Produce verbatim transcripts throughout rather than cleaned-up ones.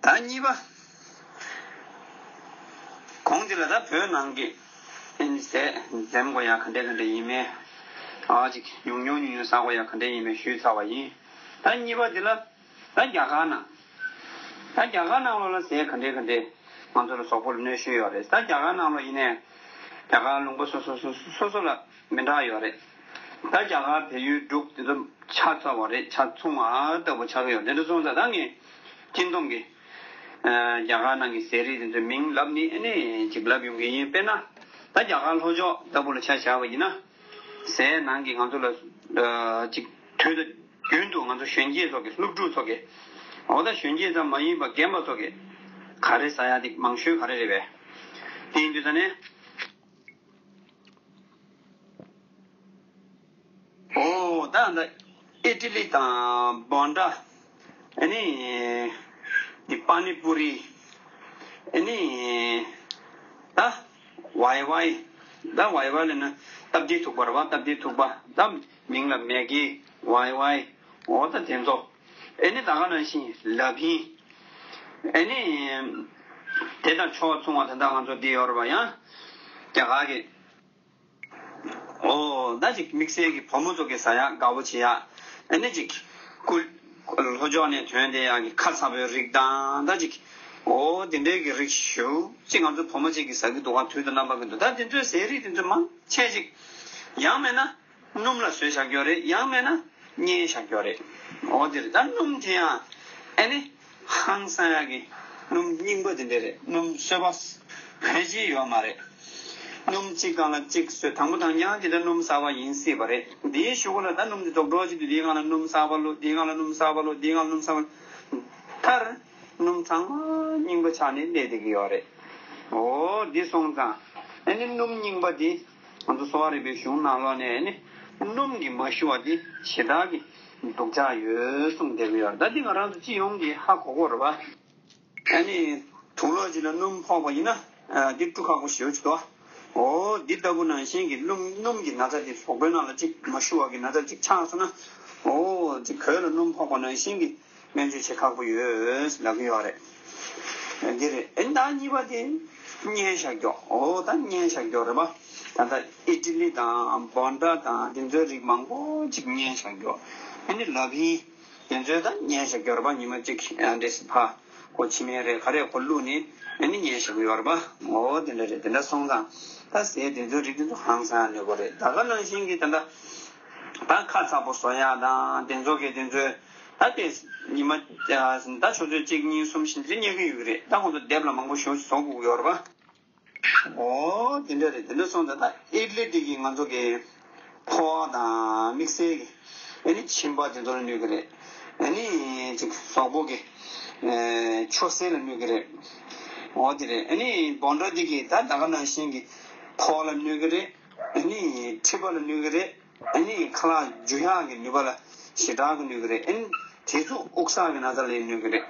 ད་གཉིས་པ། གོང་འདི་ལ་ད་བོད་ནང་གི་ཨེ་ནི་ཟས་འཛེམ་དགོས་ཡ་ག་འདྲ་ག་འདྲ་ཡིན་མིན། ཨ་ཅིག་ཉུང་ཉུང་ཉུང་ཉུང་ཟ་དགོས་ཡ་ག་འདྲ་ཡིན་མིན་ཞུས་ཚར་བ་ཡིན། ད་གཉིས་པ་འདི་ལ། ད་རྒྱ་གར་ནང་། ད་རྒྱ་གར་ནང་ལོགས་ལ་ཟས་ག་འདྲ་ག་འདྲ་ང་ཚོ་ལ་གཟུགས་པོ་ལ་གནོད་ཤོས་ཡོད་རེད། ད་རྒྱ་གར་ནང་ལོགས་ཡིན་ནའི། རྒྱ་གར་ལུང་པ་སོ་སོ་སོ་སོ་སོ་ལ་མི་འདྲ་ཡོད་རེད། ད་རྒྱ་གར་བལ་ཡུལ་འབྲུག་དེ་ཚོ་ཆ་ཚང་བ་རེད། ཆ་ཚང་བ་ལྟ་བུ་ཆགས་ཀྱི་ཡོད་རེད། དེ་འདྲ་སོང་ཙང་ད་ངས་སྤྱི་བསྡོམས་ཀྱི་རྒྱ་གར་ནང་གི་ཟས་རིགས་དེ་ཚོའི་མིང་ལབ་ནི་ཨ་ནི་ཅིག་ལབ་ཡོང་གི་ཡིན། དཔེར་ན། ད་རྒྱ་གར་ལྷོ་ཕྱོགས་ལྟ་བུ་ལ་ཆ་བཞག་པ་ཡིན་ན། ཟས་ནང་གི་ང་ཚོ་ལ་ཨ་ཅིག་དུས་དང་རྒྱུན་དུ་ང་ཚོ་གཞོན་སྐྱེས་ཚོ་གི་སློབ་ཕྲུག་ཚོ་གི། འོ་ད་གཞོན་སྐྱེས་ཙམ་མ་ཡིན་པ་རྒན་པ་ཚོ་གི་ག་རེ་ཟ་ཡ་དེ་མང་ཤོས་ག་རེ་རེད་པས། དེ་ཡིན་དུས་ད་ནས། ཨོ་ད་ད་ཨི་ཊ་ལི་དང་བྷོན་ཌ། ཨ་ནི། འདི་པ་ནི་པུ་རི། ཨ་ནི། ད་ཝའི་ཝའི། ད་ཝའི་ཝའི་ལབ་ན་སྟབས་བདེ་ཐུག་པ་རེད་པ། སྟབས་བདེ་ཐུག་པ། ད་མིང་ལ་མེ་གི། ཝའི་ཝའི། འོ་ད་དེ་ཚོ། ཨ་ནི་ད་ག་ནང་བཞིན་ལ་ཕིང་། ཨ་ནི། དེ་དང་ཕྱོགས་མཚུངས་པ་ད་ལྟ་ང་ཚོ་འདི་ཡོད་རེད་པ། ཡང་རྒྱ་གར་གྱི། ཨོ་ད་ཅིག་དམིགས་བསལ་གྱི་བུ་མོ་ཚོ་གི་ཟ་ཡག་དགའ་པོ་བྱེད་ཡག་ཨ་ནི་ཅིག་སྐུ། ལྷོ་ཕྱོགས་ནས་ཐོན་བསྡད་ཡག་གི་ཁ་ཚ་པོའི་རིགས་དང་ད་ཅིག་ཨོ་དེ་འདྲའི་གི་རིགས་ཞེ་པོ་ཅིག་ང་ཚོ་བུ་མོ་ཅིག་གིས་ཟ་གི་འདུག་ག་དུས་དང་རྣམ་པ་ཀུན་ཏུ། ད་དེ་ཚོའི་ཟས་རིགས་དེ་ཚོ་མང་ཆེ་ཅིག་ཡང་མེད་ན་སྣུམ་ལ་བཟོས་བཞག་ཡོད་རེད། ཡང་མེད་ན་བསྙལ་བཞག་ཡོད་རེད། ཨོ་དེ་རེད། ད་སྣུམ་དེ་ཡང་ཨ་ནི། ཧང་སང་ཡག་གི་སྣུམ་རྙིང་པ་དེ་འདྲ་རེད། སྣུམ་བཟོས་པ་ཕལ་ཆེར་ཡོད་མ་རེད། སྣུམ་གཅིག་སྒང་ལ་གཅིག་བཟོས། དང་པོ་དང་ཡང་དེ་འདྲ་སྣུམ་གསར་པ་ཡིན་སྲིད་པ་རེད། དེའི་གཞུག་གུ་ལ་ད་སྣུམ་དེ་རྡོག་རྡོག་ཅིག་འདུག་དེའི་སྒང་ལ་སྣུམ་གསར་པ་བླུགས། དེའི་སྒང་ལ་སྣུམ་གསར་པ་བླུགས། དེའི་སྒང་ལ་སྣུམ་གསར་པ། མཐར་སྣུམ་ཚང་མ་རྙིང་པ་ཆགས་ནས་སླེབས་བསྡད་ཀྱི་ཡོད་རེད། འོ་འདི་སོང་ཙང་ཨ་ནི་སྣུམ་རྙིང་པ་འདི། ང་ཚོ་གསོ་བ་རིག་པའི་གཞུང་ནང་ལོགས་ནས་ནི། སྣུམ་གྱིས་མ་ཞུ་བ་དེ་ཞེ་དྲག་གི་སྡུག་ཅག་ཡོད་གསུངས་བསྡད་ཀྱི་ཡོད་རེད། ད་འདི་ང་རང་ཚོ་སྤྱི་ཡོངས་ཀྱིས་ཧ་གོ་གི་རེད་པ། ཨ་ནི། དུག་ལོག་ཅིག་ལ་སྣུམ་ཕོག་པ་ཡིན་ན། ཨ་འདི་བཀྲུ་ཁག་པོ་ཞེ་པོ་ཅིག་འདུག་ཨོ་འདི་ལྟ་བུ་ནང་བཞིན་གྱི་སྣུམ་སྣུམ་གྱི་ན་ཚ་དེ་གཟུགས་པོའི་ནང་ལ་ཅིག་མ་ཞུ་བ་གི་ན་ཚ་ཅིག་ཆགས་སོང་ན། ཨོ་ཅིག་གོས་ལ་སྣུམ་ཕོག་པ་ནང་བཞིན་གྱི། སྨན་བཅོས་བྱེད་ཁག་པོ་ཡོད་ལབ་ཀྱི་ཡོད་རེད། འདི་རེད། ཨེ་ད་གཉིས་པ་དེ་བསྙལ་བཞག་རྒྱུ། འོ་ད་བསྙལ་བཞག་རྒྱུ་རེད་པ། ད་ལྟ་ཨི་ཊ་ལི་དང་བྷོན་ཌ་དང་དེ་ཚོའི་རིགས་མང་པོ་ཅིག་བསྙལ་བཞག་རྒྱུ། ཨེ་ནི་ལ་ཕིང་དེ་ཚོའི་ད་བསྙལ་བཞག་རྒྱུ་རེད་པ། ཉི་མ་གཅིག་ཨ་འདྲེས་ཕ་ཁོ་ཕྱི་མའི་རེད་ག་རེ་ཁོ་བླུགས་ནས་ཨེ་ནི་བསྙལ་བཞག་གི་ཡོད་རེད་པ། འོ་དེ་འདྲ་རེད། དེ་འདྲ་སོང་ཙང་ད་ཟས་དེ་ཚོའི་རིགས་དེ་ཚོ་ཧང་སང་ཡང་ནུས་པ་རེད། ད་ག་ནང་བཞིན་གྱི་ད་ལྟ་ད་ཁ་ཚ་པོ་བཟོ་ཡག་དང་དེ་ཚོ་གི་དེ་ཚོའི། ད་དེ་ཉི་མ་ད་ཆུ་ཚོད་གཅིག་གཉིས་གསུམ་བཞི་འདི་བསྙལ་གི་ཡོད་ཀྱི་རེད། ད་ཁོང་ཚོ་སྡེབ་ལ་མང་པོ་ཞེ་པོ་ཞིག་བཟོ་དགོས་ཀྱི་ཡོད་རེད་པ། འོ་དེ་འདྲ་རེད། དེ་འདྲ་སོང་ཙང་ད་ཨི་ཊ་ལི་འདི་གི་ང་ཚོ་གི་ཕོ་བ་དང་དམིགས་བསལ་གྱི་ཨ་ནི་མཆིན་པ་དེ་ཚོ་ལ་གནོད་ཀྱི་རེད། ཨ་ནི་ཅིག་གཟུགས་པོ་གི་ཨེ་ཆུ་སེར་ལ་གནོད་ཀྱི་རེད། འོ་དེ་རེད། ཨ་ནི་བྷོན་ཌ་འདི་གི་ད་ད་ག་ནང་བཞིན་གྱི་ཕོ་བ་ལ་གནོད་ཀྱི་རེད། ཨ་ནི་མཁྲིས་པ་ལ་གནོད་ཀྱི་རེད། ཨ་ནི་ཁ་ལག་འཇུ་ཡག་གི་ནུས་པ་ལ་ཞེ་དྲག་གི་གནོད་ཀྱི་རེད། ཨ་ནི་དེ་ཚོ་དབུགས་བསགས་ཀྱི་ན་ཚ་ལ་གནོད་ཀྱི་རེད།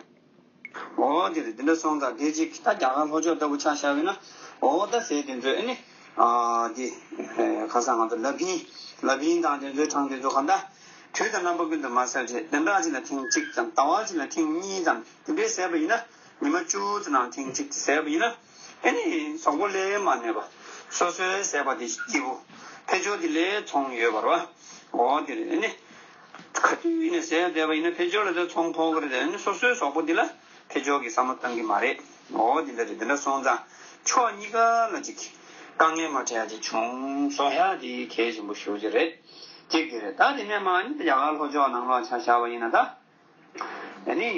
འོ་དེ་རེད། དེ་འདྲ་སོང་ཙང་དེ་གཅིག་ད་རྒྱ་གར་ལྷོ་ཕྱོགས་ལྟ་བུ་ཆ་བཞག་པ་ཡིན་ན། འོ་ད་ཟས་དེ་ཚོས་ཨ་ནི་ཨ་དེ་ཁ་སང་ང་ཚོ་ལ་ཕིང་ལ་ཕིང་དང་དེ་ཚོའི་གྲངས་དེ་ཚོ་ག་འདྲ་དུས་དང་རྣམ་པ་ཀུན་ཏུ་མ་ཟ་བྱས་བདུན་ཕྲག་གཅིག་ལ་ཐེངས་གཅིག་དང་ཟླ་བ་གཅིག་ལ་ཐེངས་གཉིས་དང་དེ་འདྲའི་ཟས་པ་ཡིན་ན། ཉི་མ་བཅུ་ཙམ་ནང་ཐེངས་གཅིག་ཙམ་ཟས་པ་ཡིན་ན། ཨེ་ནི་གཟུགས་པོ་ལས་མ་གནོད་པ། སོ་སོའི་ཟས་པ་དེ་སྐྱིད་པོ། ཕན་ཆོག་དེ་ལས་ཚོང་ཡོད་པ་རེད་པ། འོ་དེ་རེད། ཨེ་ནི་ག་དུས་ཡིན་ནའི་ཟས་བསྡད་པ་ཡིན་ན་ཕན་ཆོག་ལ་དེ་ཚོང་ཕོག་གི་རེད། ཨེ་ནི་སོ་སོའི་གཟུགས་པོ་འདི་ལ་ཕན་ཆོག་གི་བསམ་བློ་བཏང་གི་མ་རེད། འོ་དེ་འདྲ་རེད། དེ་འདྲ་སོང་ཙང་ཕྱོགས་གཉིས་ཀ་ལ་ཅིག་དཀའ་ངལ་མ་འཕྲད་ཡ་ཅིག་བྱུང་བཟོ་ཡ་དེ་གལ་ཆེན་པོ་ཞེ་པོ་ཅིག་རེད། གཅིག་དེ་རེད། ད་དེ་ནས་མ་ཨ་ནི་རྒྱ་གར་ལྷོ་ཕྱོགས་ནང་ལོགས་ཆ་བཞག་པ་ཡིན་ན་ད། ཨ་ནི་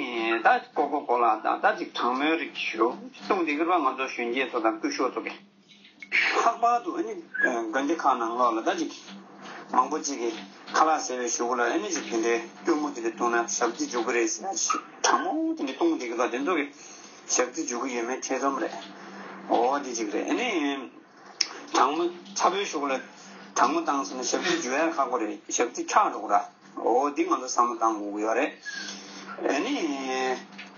ད་ཀོ་ཀོ་ཀོ་ལ་དང་ད་ཅིག་གྲང་མོའི་རིགས་ཞུ་བཏུང་བསྡད་ཀྱི་རེད་པ། ང་ཚོ་གཞོན་སྐྱེས་ཚོ་དང་སྐུ་ཞབས་ཚོ་གིས། ལྷག་པར་དུ་ཨ་ནི་དགོན་སྡེ་ཁག་ནང་ལོགས་ལ་ད་ཅིག་མང་པོ་ཅིག་གིས་ཁ་ལག་ཟས་པའི་གཞུག་གུ་ལ་ཨ་ནི་ཅིག་དེ་འདྲའི་སྐྱུར་མོ་དེ་འདྲ་བཏུང་ན་ཞབས་རྩི་འཇུག་གི་རེད་ཟེར་ཡ་ཅིག་གྲང་མོ་དེ་འདྲ་བཏུང་བསྡད་ཀྱི་འདུག་དེ་ཚོ་གིས་ཞབས་རྩི་འཇུག་གི་ཡོད་མེད་ཐེ་ཚོམ་རེད། འོ་དེ་ཅིག་རེད། ཨ་ནི། གྲང་མོ་ཚ་པོའི་གཞུག་ལ་གྲང་མོ་བཏང་ཟེར་ན་ཞབས་རྩི་འཇུ་ཡ་ཁག་པོ་རེད། ཞབས་རྩི་འཁྱག་འགྲོ་གི་ར། འོ་འདི་ང་ཚོ་བསམ་བློ་བཏང་དགོས་ཀྱི་ཡོད་རེད། ཨ་ནི།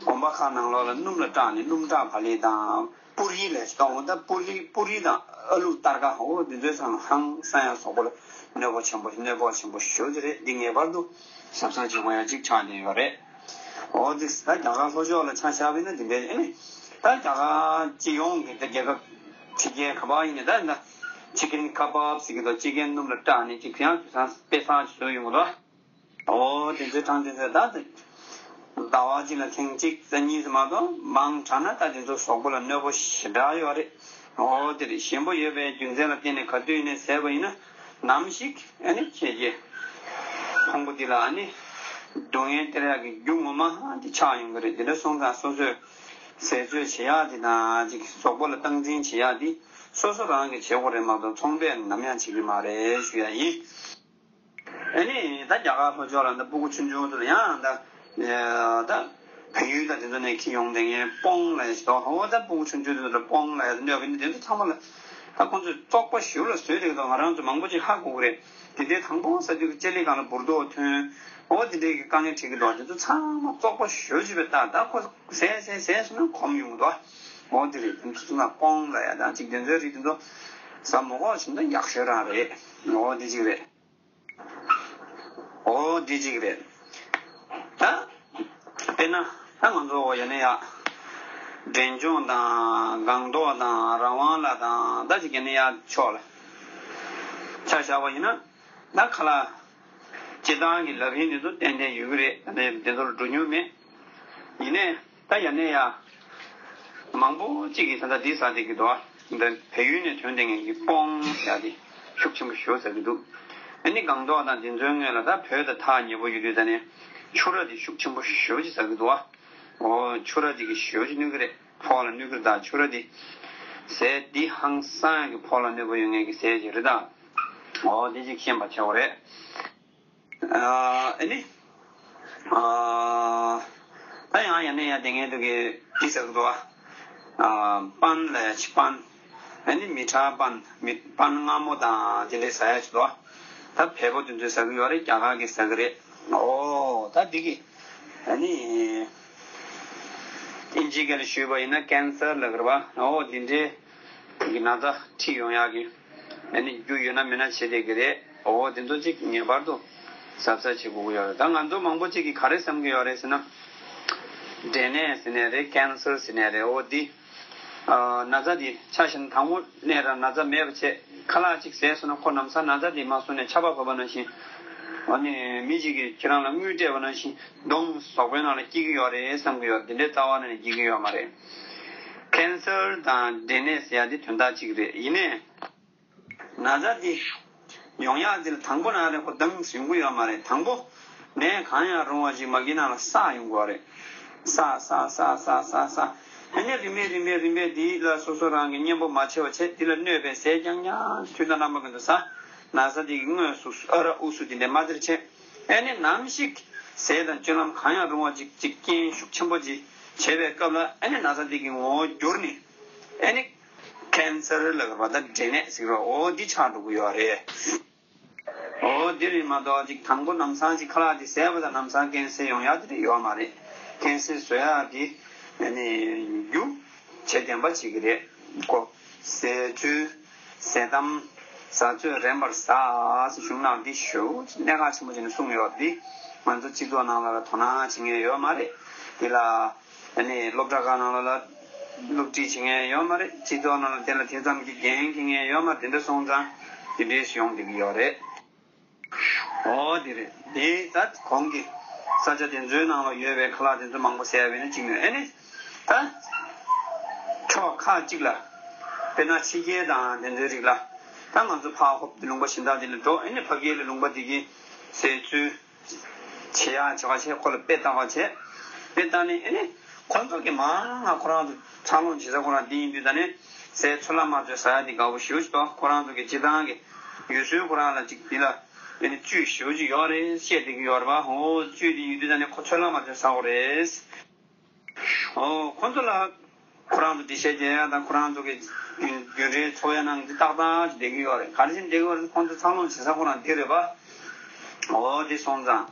དགོན་པ་ཁག་ནང་ལོགས་ལ་སྣུམ་ལ་སྐྲག་ནས་སྣུམ་སྐྲག་བག་ལེབ་དང་པུ་རི་ལ་ཞིག་གཏོང་། ད་པུ་རི་པུ་རི་དང་ཨ་ལུ་སྟར་ཀ་འོ་འདི་ཚོའི་ཚང་ཧང་སང་ཡ་གཟུགས་པོ་ལ་གནོད་པ་ཆེན་པོ་གནོད་པ་ཆེན་པོ་ཞེ་པོ་ཅིག་རེད། འདི་ངེས་པར་དུ་གཟབ་གཟབ་བྱེད་དགོས་ཡ་ཅིག་ཆགས་བསྡད་ཡོད་རེད། འོ་དེ་ད་རྒྱ་གར་ལྷོ་ཕྱོགས་ལ་ཆ་བཞག་པ་ཡིན་ན་དེ་འདྲའི་ཨེ་ནི། ད་རྒྱ་གར་སྤྱི་ཡོངས་ཀྱི་ད་རྒྱལ་ཁབ་ཕྲུ་གུ་ག་པར་ཡིན་ནའི་ད་ད་ཅི་ཀེན་ཀ་བབ་ཟེར་གྱི་འདུག་ཅི་ཀེན་སྣུམ་ལ་སྐྲག་ནས་ཅིག་ཡང་དུས་སང་དཔེ་བཟང་ཞིག་བཟོས་ཡོང་གི་འདུག་འོ་དེ་ཚོའི་གྲངས་དེ་ཚོ་ད་ཟླ་བ་གཅིག་ལ་ཐེངས་གཅིག་ཙམ་གཉིས་ཙམ་མ་གཏོགས་མང་དྲགས་ན་ད་དེ་ཚོ་གཟུགས་པོ་ལ་གནོད་པོ་ཞེ་དྲག་ཡོད་རེད། འོ་དེ་རེད། ཞེན་པོ་ཡོད་པའི་རྒྱུ་མཚན་ལ་བརྟེན་ནས་ག་དུས་ནས་ཟས་པ་ཡིན་ན་ནམ་ཞིག་ཨ་ནི་ཁྱེད་ཀྱི་ཕུང་པོ་འདི་ལ་ཨ་ནི་སྡུག་བསྔལ་སྟེར་ཡག་གི་རྒྱུ་ངོ་མ་འདི་ཆགས་ཡོང་གི་རེད། དེ་འདྲ་སོང་ཙང་སོ་སོས་ཟས་སྤྱོད་བྱེད་ཡག་འདི་དང་ཅིག་གཟུགས་པོ་ལ་སྟངས་འཛིན་བྱེད་ཡག་འདི་སོ་སོ་རང་གིས་བྱེད་དགོས་རེད་མ་གཏོགས་ཚོང་པས་ནམ་ཡང་བྱེད་ཀྱི་མ་རེད་ཞུ་ཡག་ཡིན། ཨ་ནི་ད་རྒྱ་གར་ལྷོ་ཕྱོགས་ལ་ད་སྤུ་གུ་ཆུང་ཆུང་ཚོ་ལ་ཡང་ད་ད་བལ་ཡུལ་ད་དེ་ཚོ་ནས་འཁྱེར་ཡོང་དེ་ངས་སྤོང་ལབ་ཡག་ཞིག་འདུག་འོ་ད་སྤུ་གུ་ཆུང་ཆུང་ཚོ་ལ་སྤོང་ལབ་ཡག་གནོད་པ་ནི་དེ་ཚོ་ཚང་མ་ལ་ད་ཁོང་ཚོས་བཙོག་པ་ཞེ་པོ་ལ་བཟོས་བསྡད་ཀྱི་འདུག་ང་རང་ཚོ་མང་པོ་ཅིག་ཧ་གོ་གི་རེད། དེ་འདྲའི་དང་པོ་ས་དུས་ཀྱི་ལྕེ་ལེ་སྒང་ལ་འབུར་རྡོག་ཐོན། འོ་དེ་འདྲའི་གི་དཀའ་ངལ་འཕྲད་ཀྱི་འདུག་དེ་ཚོ་ཚང་མ་བཙོག་པ་ཞེ་པོ་ཅིག་རེད། ད་ད་ཁོ་ཟས་ཟས་ཟས་སོང་ན་གོམས་ཡོང་གི་འདུག་འོ་དེ་རེད། དེ་ཚོ་ཚང་མ་སྤོང་ལབ་ཡག་དང་ཅིག་དེ་ཚོའི་རིགས་དེ་ཚོ་ཟ་མ་དགོས་བྱུང་ན་ཡག་ཤོས་རང་རེད། འོ་དེ་ཅིག་རེད། འོ་འདི་གཅིག་རེད། ད་དཔེར་ན་ད་ང་ཚོ་ཡ་ནས་ཡ་འབྲས་ལྗོངས་དང་སྒང་ཏོག་དང་ར་ཝང་ལ་དང་ད་ཅིག་ཡ་ནས་ཡ་ཕྱོགས་ལ་ཆ་བཞག་པ་ཡིན་ན་ད་ཁ་ལག་སྤྱིར་བཏང་གི་ལག་ལེན་འདི་ཚོ་ཏན་ཏན་ཡོད་ཀྱི་རེད། ད་ནས་འདི་ཚོར་འགྲོ་མྱོང་མེད། ཡིན་ནའི་ད་ཡ་ནས་ཡ། མང་པོ་གཅིག་གིས་ད་ལྟ་འདི་ཟ་བསྡད་ཀྱི་འདུག་འདི་བལ་ཡུལ་ནས་ཐོན་བསྡད་མཁན་གྱི་སྤོང་ཡ་དེ་ཤུགས་ཆེན་པོ་ཞེ་པོ་ཟ་གི་འདུག་ཨ་ནི་སྒང་ཏོག་དང་དེ་ཚོའི་སྔོན་ལ་ད་བོད་དང་ཐག་ཉེ་པོ་ཡོད་དུས་ད་ནས་ཕྱུར་ར་དེ་ཤུགས་ཆེན་པོ་ཞེ་པོ་ཅིག་ཟ་གི་འདུག་འོ་ཕྱུར་ར་དེ་གི་ཞེ་པོ་ཅིག་གནོད་ཀྱི་རེད། ཕོ་ལ་གནོད་ཀྱི་རེད། ད་ཕྱུར་ར་དེ་ཟས་འདི་ཧང་སང་གི་ཕོ་ལ་གནོད་པ་ཡོད་མཁན་གྱི་ཟས་ཅིག་རེད་ད། འོ་དེ་ཅིག་ཤེས་པ་བྱེད་དགོས་རེད། ཨ་ནི། ཨ་ད་ཡང་ཡང་ནས་ཡང་དེ་ངས་འདུག་གི་འདི་ཟེར་གི་འདུག་ཨ་པན་ལ་ཡ་ཆི་པན། ཨ་ནི་མི་ཁྲ་པན། མི་པན་མངར་མོ་དང་དེ་འདྲས་ཟ་ཡ་ཆི་འདུག་ད་བལ་པོ་དེ་ཚོས་ཟ་གི་ཡོད་རེད། རྒྱ་གར་གྱིས་ཟ་གི་རེད། ཨོ་ད་འདི་གི་ཨ་ནི་ཨིན་ཇི་སྐད་ལ་ཞུས་པ་ཡིན་ན་ཀན་སར་ལབ་གི་རེད་པ། ཨོ་འདི་འདྲས། གི་ན་ཚ་ཁྲིད་ཡོང་ཡག་གི་ཨ་ནི་རྒྱུ་ཡོད་ན་མེད་ན་བྱེད་བསྡད་ཀྱི་རེད། འོ་དེ་ཚོ་གཅིག་ངེས་པར་དུ་གཟབ་གཟབ་བྱེད་དགོས་ཀྱི་ཡོད་རེད། ད་ང་ཚོ་མང་པོ་གཅིག་གིས་ག་རེ་བསམ་གྱི་ཡོད་རེད་ཟེར་ན། འབྲས་ནད་ཟེར་ནའི་རེད། ཀན་སར་ཟེར་ནའི་རེད། འོ་འདི་ཨ་ན་ཚ་འདི་ཆ་བཞག་ན་དང་པོ་ནས་རང་ན་ཚ་མེད་པ་བྱས་ཁ་ལག་གཅིག་བཟས་སོང་ན་ཁོ་ལམ་སང་ན་ཚ་འདི་མ་སོང་ནས་ཆར་པ་བབས་པ་ནང་བཞིན་ཨ་ནི་མི་གཅིག་གིས་ཁྱེད་རང་ལ་དངུལ་སྤྲད་པ་ནང་བཞིན་གདོང་གཟུགས་པོའི་ནང་ལ་སྐྱེ་གི་ཡོད་རེད་བསམ་གྱི་ཡོད་རེད། འདི་འདྲའི་རྩ་བ་ནས་སྐྱེ་གི་ཡོད་མ་རེད། ཀན་སར་དང་འབྲས་ནད་ཟེར་ཡ་འདི་དོན་དག་གཅིག་རེད། ཡིན་ནའི། ན་ཚ་འདི་ཡོང་ཡག་འདི་ལ་དང་པོ་ན་རེ་ཁོ་ལྡང་ཡོང་གི་ཡོད་མ་རེད། དང་པོ་ནད་གང་ཡང་རུང་བ་ཅིག་མ་གི་ནང་ལ་བསགས་ཡོང་གི་ཡོད་རེད། བསགས་བསགས་བསགས་བསགས་བསགས་བསགས། ཨ་ནི་རིམ་པས་རིམ་པས་རིམ་པས་འདི་ལ་སོ་སོ་རང་གི་གཉེན་པོ་མ་ཆེ་བ་བྱས། འདི་ལ་གནོད་པའི་ཟས་རྐྱང་རྐྱང་དུས་དང་རྣམ་པ་ཀུན་ཏུ་ཟ། ན་ཚ་འདི་གི་དངོས་སུ་ཨ་ར་ཨུ་སུ་འདི་འདྲའི་མ་དེར་བྱས། ཨ་ནི་ནམ་ཞིག་ཟས་དང་སྤྱོད་ལམ་གང་ཡང་རུང་བ་ཅིག་ཅིག་རྐྱེན་ཤུགས་ཆེན་པོ་ཅིག་བྱས་པའི་སྐབས་ལ་ཨ་ནི་ན་ཚ་འདི་གི་ངོ་བོ་འགྱུར་ནས་ཨ་ནི་ཀན་སར་ལ་ག་པ་ད་འབྲས་ནད་ཟེར་བ་འོ་འདི་ཆགས་འགྲོ་གི་ཡོད་རེད། འོ་འདི་རེད་མ་གཏོགས་ཅིག་དང་པོ་ལམ་སང་ཅིག་ཁ་ལག་འདི་ཟས་པ་དང་ལམ་སང་ཀན་སར་ཡོང་ཡག་དེ་འདྲ་ཡོད་མ་རེད། ཀན་སར་བཟོ་ཡག་འདི་ཨ་ནི་རྒྱུ་བྱེད་བདེན་པ་བྱེད་ཀྱི་རེད་ཀོ། ཟས་བཅུད་ཟས་དམ་ཟས་ཚོད་རན་པར་ཟ་ཟེར་གཞུང་ནང་འདི་ཞེ་པོ་གནད་འགག་ཆེན་པོ་བྱས་ནས་གསུངས་ཡོད་འདི་ང་ཚོ་སྤྱི་ཚོགས་ནང་ལ་ལ་དོ་སྣང་བྱེད་མཁན་ཡོད་མ་རེད། འདི་ལ་ཨ་ནི་སློབ་གྲྭ་ཁག་ནང་ལ་ལ་སློབ་ཁྲིད་བྱེད་མཁན་ཡོད་མ་རེད། སྤྱི་ཚོགས་ནང་ལ་དེ་ལ་དེ་ཙམ་གྱི་འགན་འཁྱེར་མཁན་ཡོད་མ་རེད། དེ་འདྲ་སོང་ཙང་དེ་འདྲའི་ཞིག་ཡོང་བསྡད་ཀྱི་ཡོད་རེད། འོ་དེ་རེད། དེ་ད་གོང་གི་ས་ཆ་དེ་ཚོའི་ནང་ལ་ཡོད་པའི་ཁ་ལག་དེ་ཚོ་མང་པོ་ཟས་པ་ཡིན་ན་གཅིག་ནས་ཨ་ནི་ད་ཕྱོགས་ཁག་གཅིག་ལ་དཔེར་ན་ཕྱི་རྒྱལ་དང་དེ་ཚོའི་རིགས་ལ་ད་ང་ཚོ་ཕར་ཧོབ་ལུང་པ་གཞན་དག་དེ་ལ་འགྲོ། ཨ་ནི་ཕ་གི་ལ་ལུང་པ་དེ་གི་ཟས་ཚུལ་བྱེད་ཡག་བྱ་བ་བྱས། ཁོ་ལ་དཔེ་བལྟ་བ་བྱས། དཔེ་བལྟ་ནས་ཨ་ནི་ཁོ་ཚོ་གི་མང་ང་ཁོ་རང་ཚོ་འཚར་ལོངས་བྱེད་ས་ཁོ་རང་འདི་ཡིན་དུས་ད་ནི་ཟས་ཚོད་ལ་མ་ཚོད་ཟ་ཡ་འདི་དགའ་པོ་ཞེ་པོ་ཅིག་འདུག་ཁོ་རང་ཚོ་གི་སྤྱིར་བཏང་གི་ཡུལ་སྲོལ་ཁོ་རང་ལ་ཅིག་འདི་ལ་ཨ་ནི་བཅུད་ཞེ་པོ་ཅིག་ཡོད་རེད་བཤད་བསྡད་ཀྱི་ཡོད་རེད་པ། འོ་བཅུད་འདི་ཡོད་དུས་ད་ནི་ཁོ་ཚོད་ལ་མ་ཚོད་ཟ་དགོས་རེད། ཨོ་ཁོང་ཚོ་ལ་ཁོ་རང་ཚོ་འགྲེལ་བཤད་རྒྱག་ཡ་དང་ཁོ་རང་ཚོ་གི་རྒྱུན་རྒྱུན་རིང་འཚོ་བའི་ནང་གི་ཏག་ཏག་ཅིག་བསྡད་ཀྱི་ཡོད་རེད། ག་རེ་བྱས་ནས་བསྡད་ཀྱི་ཡོད་རེད། ཁོང་ཚོ་འཚར་ལོངས་བྱེད་ས་ཁོ་རང་འདི་རེད་པ། ཨོ་དེ་སོང་ཙང་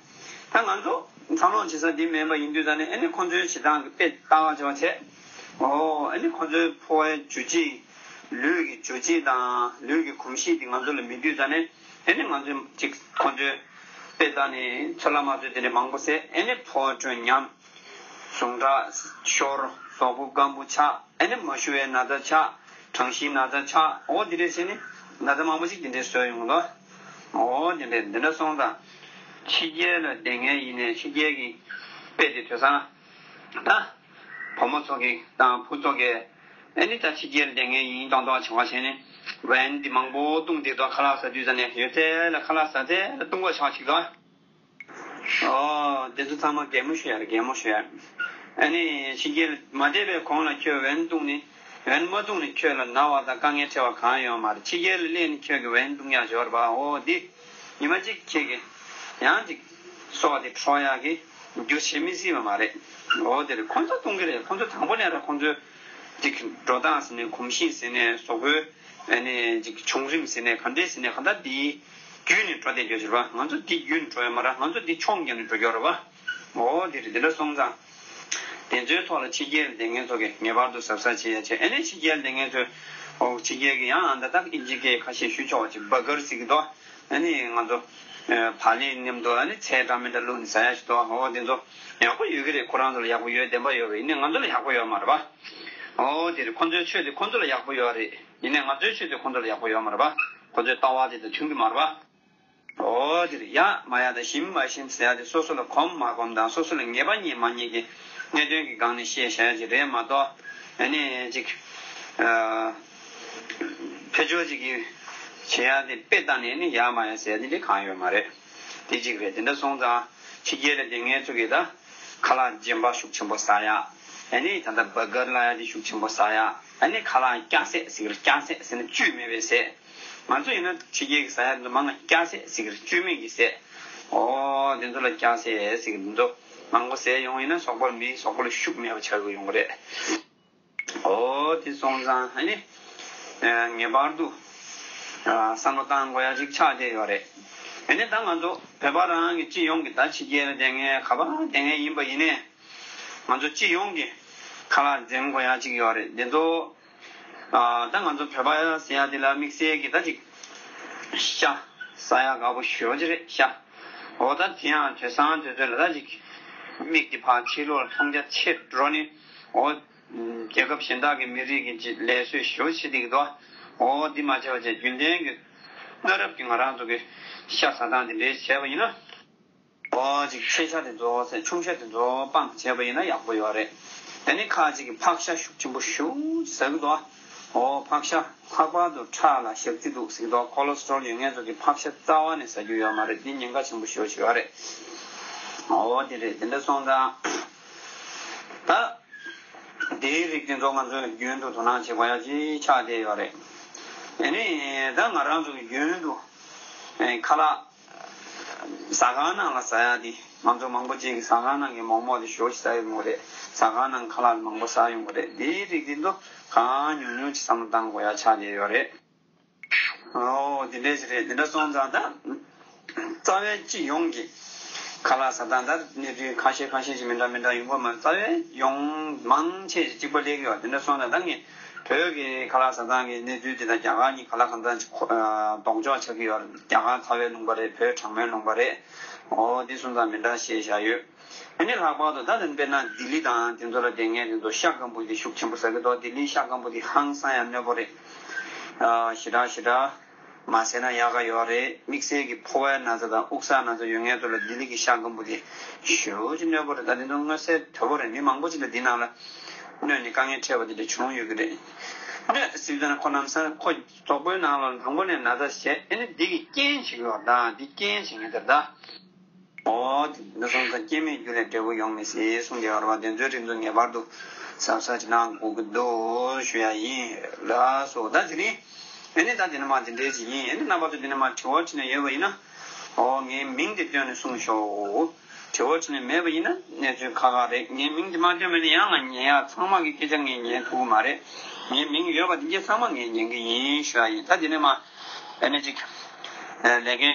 ད་ང་ཚོ་འཚར་ལོངས་བྱེད་ས་འདི་མེད་པ་ཡིན་དུས་ད་ནི་ཨ་ནི་ཁོང་ཚོའི་བྱེད་སྟངས་ཀྱི་དཔེ་ཏག་ཏག་བྱས་པ་བྱས། ཨོ་ཨ་ནི་ཁོང་ཚོའི་ཕོ་བའི་འཇུ་བྱེད་ལུས་ཀྱི་འཇུ་བྱེད་དང་ལུས་ཀྱི་གོམས་གཤིས་འདི་ང་ཚོ་ལ་མེད་དུས་ད་ནི་ཨ་ནི་ང་ཚོས་ཅིག་ཁོང་ཚོའི་དཔེ་ལྟ་ནས་ཚོད་ལ་མ་ཚོད་དེ་འདྲ་མང་པོ་ཟས། ཨ་ནི་ཕོ་བ་སྐྲུན་ཉམས། ཟུངས་ཁྲག་ཤོར། གཟུགས་པོ་སྐམ་པོ་ཆགས། ཨ་ནི་མ་ཞུ་བའི་ན་ཚ་ཆགས། གྲང་ཤིང་ན་ཚ་ཆགས། འོ་འདི་འདྲས་བྱས་ནས་ན་ཚ་མང་པོ་ཞིག་འདི་འདྲས་བཟོས་ཡོང་གི་འདུག་འོ་འདི་འདྲས་འདི་འདྲ་སོང་ཙང་ཕྱི་རྒྱལ་ལ་བསྡད་མཁན་ཡིན་ནའི་ཕྱི་རྒྱལ་གྱི་དཔེ་དེ་དུས་སང་ད་བུ་མོ་ཚོ་གི་དང་བུ་ཚོ་གི་ཨ་ནི་ད་ཕྱི་རྒྱལ་ལ་བསྡད་མཁན་ཡིན་མདོག་མདོག་བྱེད་པ་བྱས་ནས་ཝེན་འདི་མང་པོ་བཏུང་བསྡད་འདུག་ཁ་ལག་ཟ་དུས་ཙ་ནས་ཡོད་ཚད་ལ་ཁ་ལག་ཟ་ཚད་ལ་བཏུང་བ་ཆགས་ཅིག་འདུག་འོ། དེ་ཚོ་ཚང་མ་གད་མོ་ཤོར་ཡ་རེད། གད་མོ་ཤོར་ཡ། ཨ་ནི་ཕྱི་རྒྱལ་མ་བསྡད་པའི་གོང་ལ་ཁྱོད་ཝེན་བཏུང་ནས་ཝེན་མ་བཏུང་ནས་ཁྱོད་ལ་ན་བ་དང་དཀའ་ངལ་འཕྲད་པ་གང་ཡོད་མ་རེད། ཕྱི་རྒྱལ་ལ་སླེབས་ནས་ཁྱོད་ཀྱི་ཝེན་བཏུང་ཡ་འབྱོར་བ་འོ་འདི་ཉི་མ་གཅིག་ཁྱེད་ཀྱི་ཡང་ཅིག་སྲོག་དེ་འཕྲོག་ཡ་གི་རྒྱུ་བྱེད་མི་སྲིད་པ་མ་རེད། འོ་དེ་རེད། ཁོ་ཚོ་བཏུང་གི་རེད། ཁོ་ཚོ་དང་པོ་ནས་ར་ཁོ་ཚོའི་ཅིག་འགྲོ་སྟངས་ཟེར་ནས་གོམས་གཤིས་ཟེར་ནས་གཟུགས་པོའི་ཨ་ནི་ཅིག་བྱུང་རིམ་ཟེར་ནས་ག་འདྲས་ཟེར་ནས་ག་འདྲ་འདི་བརྒྱུད་ནས་འགྲོ་བསྡད་རྒྱུ་ཞིག་རེད་པ། ང་ཚོ་འདི་བརྒྱུད་ནས་འགྲོ་ཡ་མ་རེད། ང་ཚོ་འདི་མཆོང་རྒྱབ་ནས་འགྲོ་རྒྱུ་རེད་པ། འོ་དེ་རེད། དེ་འདྲ་སོང་ཙང་དེ་ཚོའི་ཐོག་ལ་ཕྱི་རྒྱལ་བསྡད་མཁན་ཚོ་གིས་ངེས་པར་དུ་གཟབ་གཟབ་བྱེད་ཡ་བྱེད། ཨ་ནི་ཕྱི་རྒྱལ་བསྡད་མཁན་ཚོས་འོ་ཕྱི་རྒྱལ་གྱི་ཡང་ཨ་ད་ད་ཨིན་ཇི་སྐད་ཁ་ཤས་ཞུ་ཆོག་པ་ཅིག་བྷར་གར་ཟེར་གི་འདུག་ཨ་ནི་ང་ཚོ་བག་ལེབ་མཉམ་དུ་ཨ་ནི་ཚལ་འདྲ་མི་འདྲ་བླུགས་ནས་ཟ་ཡ་ཞིག་འདུག་འོ་དེ་ཚོ་ཡག་པོ་ཡོད་ཀྱི་རེད། ཁོ་རང་ཚོ་ལ་ཡག་པོ་ཡོད་བདེན་པ་ཡོད་པ་ཡིན་ནའི་ང་ཚོ་ལ་ཡག་པོ་ཡོད་མ་རེད་པ། འོ་དེ་རེད། ཁོ་ཚོའི་ཆོས་དེ་ཁོ་ཚོ་ལ་ཡག་པོ་ཡོད་རེད། ཡིན་ནའི་ང་ཚོའི་ཆོས་དེ་ཁོ་ཚོ་ལ་ཡག་པོ་ཡོད་མ་རེད་པ། ཁོ་ཚོའི་ལྟ་བ་དེ་དང་མཐུན་གྱི་མ་རེད་པ། འོ་དེ་རེད། ཡག་མ་ཡག་དང་ཞིམ་མ་ཞིམ་ཟེར་ཡ་དེ་སོ་སོ་ལ་གོམས་མ་གོམས་དང་སོ་སོ་ལ་ངེས་པ་རྙེད་མ་རྙེད་ཀྱི་གནད་དོན་གྱི་སྒང་ནས་བཤད་བཞག་ཡ་ཅིག་རེད་མ་གཏོགས་ཨ་ནི་ཅིག་ཨ། ཕལ་ཆེར་ཅིག་གིས་བྱེད་ཡ་དེ་དཔེ་བལྟས་ནས་ནི་ཡག་མ་ཡག་ཟེར་ཡ་དེ་འདྲ་གང་ཡོད་མ་རེད། དེ་གཅིག་རེད། དེ་འདྲ་སོང་ཙང་ཕྱི་རྒྱལ་ལ་བསྡད་མཁན་ཚོ་གིས་ད་ཁ་ལག་རྗེན་པ་ཤུགས་ཆེན་པོ་ཟ་ཡ། ཨ་ནི་ད་ལྟ་བྷར་གར་ལབ་ཡ་དེ་ཤུགས་ཆེན་པོ་ཟ་ཡ། ཨ་ནི་ཁ་ལག་སྐྱ་ཟས་ཟེར་གི་རེད། སྐྱ་ཟས་ཟེར་ན་བཅུད་མེད་པའི་ཟས། ང་ཚོ་ཡིན་ན་ཕྱི་རྒྱལ་གྱི་ཟ་ཡ་དེ་ཚོ་མང་ང་སྐྱ་ཟས་ཟེར་གི་རེད། བཅུད་མེད་ཀྱི་ཟས། འོ་དེ་ཚོ་ལ་སྐྱ་ཟས་ཟེར་གི་རེད། འདི་ཚོ་མང་པོ་ཟས་ཡོང་ཡིན་ན་གཟུགས་པོར་མིའི་གཟུགས་པོ་ལ་ཤུགས་མེད་པ་ཆགས་ཀྱི་ཡོང་གི་རེད། འོ་དེ་སོང་ཙང་ཨ་ནི་ངེས་པར་དུ་བསམ་བློ་བཏང་དགོས་ཡ་ཅིག་ཆགས་བསྡད་ཡོད་རེད། ཨ་ནི་ད་ང་ཚོ་བོད་པ་རང་གི་སྤྱི་ཡོངས་ཀྱི་ད་ཕྱི་རྒྱལ་ལ་བསྡད་མཁན་ག་པར་བསྡད་མཁན་ཡིན་པ་ཡིན་ནའི་ང་ཚོ་སྤྱི་ཡོངས་ཀྱི་ཁ་ལག་འཛེམ་དགོས་ཡ་ཅིག་ཡོད་རེད། དེ་ཚོ་ད་ང་ཚོ་བོད་པ་ཟེར་ཡ་དེ་ལ་དམིགས་བསལ་གྱི་ད་ཅིག་ཤ་ཟ་ཡ་དགའ་པོ་ཞེ་པོ་ཅིག་རེད། ཤ། འོ་ད་དེ་ཡང་དུས་སང་དུས་ཚོད་ལ་ད་ཅིག་མིག་དེ་ཕར་ཕྱི་ལོགས་ལ་མཐོང་རྒྱ་ཆེ་འགྲོ་ནི། འོ་རྒྱལ་ཁབ་གཞན་དག་གི་མི་རིགས་ཀྱི་ཅིག་ལས་བཟོས་ཞེ་པོ་བྱེད་བསྡད་ཀྱི་འདུག་འོ་འདི་མ་བྱས་པ་བྱས་རྒྱུན་ལྡན་གྱི་གནའ་རབས་ཀྱི་ང་རང་ཚོ་གི་ཤ་ཟ་སྟངས་དེ་འདྲའི་བྱས་པ་ཡིན་ན། འོ་ཅིག་ཆེ་ཤ་དེ་ཚོ་ཟེར་ཆུང་ཤ་དེ་ཚོ་སྤང་བྱས་པ་ཡིན་ན་ཡག་པོ་ཡོད་རེད། དེ་ནི་ཁ་ཅིག་གིས་ཕག་ཤ་ཤུགས་ཆེན་པོ་ཞེ་པོ་ཟ་གི་འདུག་འོ་ཕག་ཤ་ལྷག་པར་དུ་ཁྲག་ལ་ཞག་རྩི་འདུག་ཟེར་གི་འདུག་ཁོ་ལེ་སི་ཊོ་རོལ་ཡོད་མཁན་ཚོ་གིས་ཕག་ཤ་རྩ་བ་ནས་ཟ་རྒྱུ་ཡོད་མ་རེད། འདི་ཉེན་ཁ་ཆེན་པོ་ཞེ་པོ་ཞིག་ཡོད་རེད། འོ་དེ་རེད། དེ་འདྲ་སོང་ཙང་ད་དེའི་རིགས་དེ་ཚོ་ང་ཚོས་རྒྱུན་དུ་དོ་སྣང་བྱེད་དགོས་ཡ་ཅིག་ཆགས་བསྡད་ཡོད་རེད། དེ་ནི་ད་ང་རང་ཚོ་གི་རྒྱུན་དུ་ཁ་ལག་ཟ་ཁང་ནང་ལ་ཟ་ཡ་དེ་ང་ཚོ་མང་པོ་ཅིག་གིས་ཟ་ཁང་ནང་གི་མོག་མོག་དེ་ཞེ་པོ་ཞིག་ཟ་ཡོང་གི་རེད། ཟ་ཁང་ནང་ཁ་ལག་མང་པོ་ཟ་ཡོང་གི་རེད། དེའི་རིགས་དེ་ཚོ་གང་ཉུང་ཉུང་ཅིག་བསམ་བློ་བཏང་དགོས་ཡ་ཆགས་བསྡད་ཡོད་རེད། འོ་དེ་འདྲས་ཞིག་རེད། དེ་འདྲ་སོང་ཙང་ད་རྩ་བའི་སྤྱི་ཡོངས་ཀྱི་ཁ་ལག་ཟ་སྟངས་ད་གནས་ཚུལ་ཁ་ཤས་ཁ་ཤས་ཅིག་མི་འདྲ་མི་འདྲ་ཡོང་གི་མ་རེད། རྩ་བའི་ཡོངས་མང་ཆེ་ཞིག་གཅིག་པ་སླེབས་ཀྱི་ཡོད། དེ་འདྲ་སོང་ཙང་ད་ངས་བོད་ཀྱི་ཁ་ལག་ཟ་སྟངས་ཀྱི་གནས་ཚུལ་དེ་དང་རྒྱ་གར་གཉིས་ཁ་ལག་གང་འཚམ་ཅིག་ལྡོག་ཕྱོགས་ཆགས་ཀྱི་ཡོད་རེད། རྒྱ་གར་ཚ་བའི་ལུང་པ་རེད། བོད་གྲང་མོའི་ལུང་པ་རེད། འོ་འདི་སོང་ཙང་མི་འདྲ་ཞེས་བཞག་ཡོད། ཨ་ནི་ལྷག་པར་དུ་ད་དཔེར་ན་ལྡི་ལི་དང་དེ་ཚོ་ལ་བསྡད་མཁན་དེ་ཚོ་ཤ་སྐམ་པོ་དེ་ཤུགས་ཆེན་པོ་ཟ་གི་འདུག་ལྡི་ལིའི་ཤ་སྐམ་པོ་དེ་ཧང་སང་ཡང་གནོད་པོ་རེད། ཨ་ཞེ་དྲག་ཞེ་དྲག་མ་ཟས་ན་ཡག་ག་ཡོད་རེད། དམིགས་བསལ་གྱི་ཕོ་བའི་ན་ཚ་དང་དབུགས་བསགས་ན་ཚ་ཡོད་མཁན་ཚོ་ལ་ལྡི་ལི་གི་ཤ་སྐམ་པོ་དེ་ཞེ་པོ་ཅིག་གནོད་པོ་རེད། ད་དེ་ཚོ་མངོན་གསལ་དོད་པོ་རེད། མི་མང་པོ་ཅིག་ལ་འདི་ནང་ལ་གནོད་ནས་དཀའ་ངལ་འཕྲད་པ་དེ་འདྲ་བྱུང་ཡོད་ཀྱི་རེད། གནོད་ཟེར་ན་ཁོ་ལམ་སང་ཁོ་གཟུགས་པོའི་ནང་ལ་དང་པོ་ནས་ན་ཚ་བྱས། ཨ་ནི་འདི་གི་རྐྱེན་བྱེད་ཀྱི་ཡོད་རེད། ད་འདི་རྐྱེན་བྱེད་མཁན་དེ་རེད་ད། འོ་དེ་འདྲ་སོང་ཙང་སྐྱེ་མེད་རྒྱུ་ལས་འབྲས་བུ་ཡོང་མི་སྲིད་གསུངས་ཀྱི་ཡོད་རེད་པ། དེ་ཚོའི་རིགས་ཚོ་ངེས་པར་དུ་གཟབ་གཟབ་ཅིག་གནང་དགོས་ཀྱི་འདུག་ཞུ་ཡ་ཡིན། ལགས་སོ། ད་དེ་རིང་ཨ་ནི་ད་དེ་ནས་མར་དེ་འདྲས་ཅིག་ཡིན། ཨ་ནི་རྣམ་པ་ཚོ་དེ་ནས་མར་དྲི་བ་དྲིས་ནས་ཡོད་པ་ཡིན་ན། འོ་ངའི་མིང་དེ་བཏོན་ནས་གསུངས་ཤོག་དྲི་བ་དྲིས་ནས་མེད་པ་ཡིན་ན་གནས་ཚུལ་ཁག་ཁག་རེད། ངའི་མིང་དེ་མ་བཏོན་པ་ཡིན་ན་ཡང་ང་ཉན་ཡ་ཚང་མ་གི་སྐད་ཆ་ངས་ཉན་ཐུབ་ཀྱི་མ་རེད། ངའི་མིང་ཡོད་པ་དེ་གྱད་ཚང་མ་ངས་ཉན་གྱི་ཡིན་ཞུ་ཡ་ཡིན། ད་དེ་ནས་མར་ཨ་ནི་ཅིག་ལས་འགན་